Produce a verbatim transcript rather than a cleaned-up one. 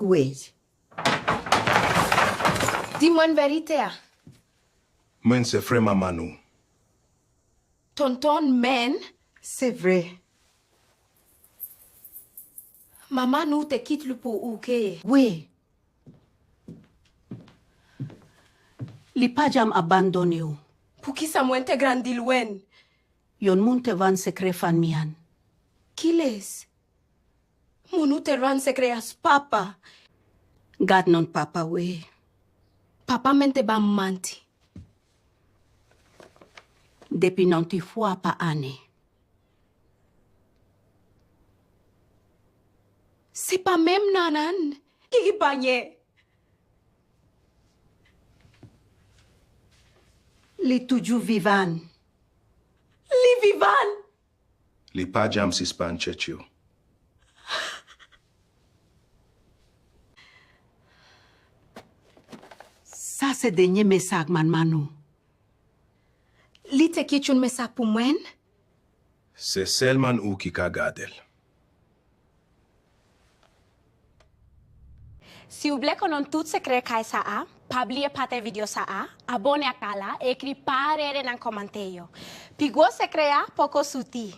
Wi. Di mwen verite a. Mwen se frè manman nou. Tonton, men. Se vre. Manman nou te kit li pou ou ke. Wi. Li pa janm abandone w. Poukisa mwen te grandi lwen? Yon moun te vann sekrè fanmi an. Kiles? Moun ou te vann sekrè a s papa. Gad non papa wi. Papa men te ba m manti. Depi nan ti fwa pa ane. Se pa menm nannan ki panye. Li toujou vivan. Li vivan. Li pa janm sispann tchetche w. Sa se dènye mesag manman nou. Li te kit yon mesag pou mwen. Se sèlman ou ki ka gade l. Si w vle konnen tout sekrè kay sa a, pa bliye pataje videyo sa a, abòne ak kanal la, e ekri pa rere nan kòmantè yo. Pi gwo sekrè a poko soti.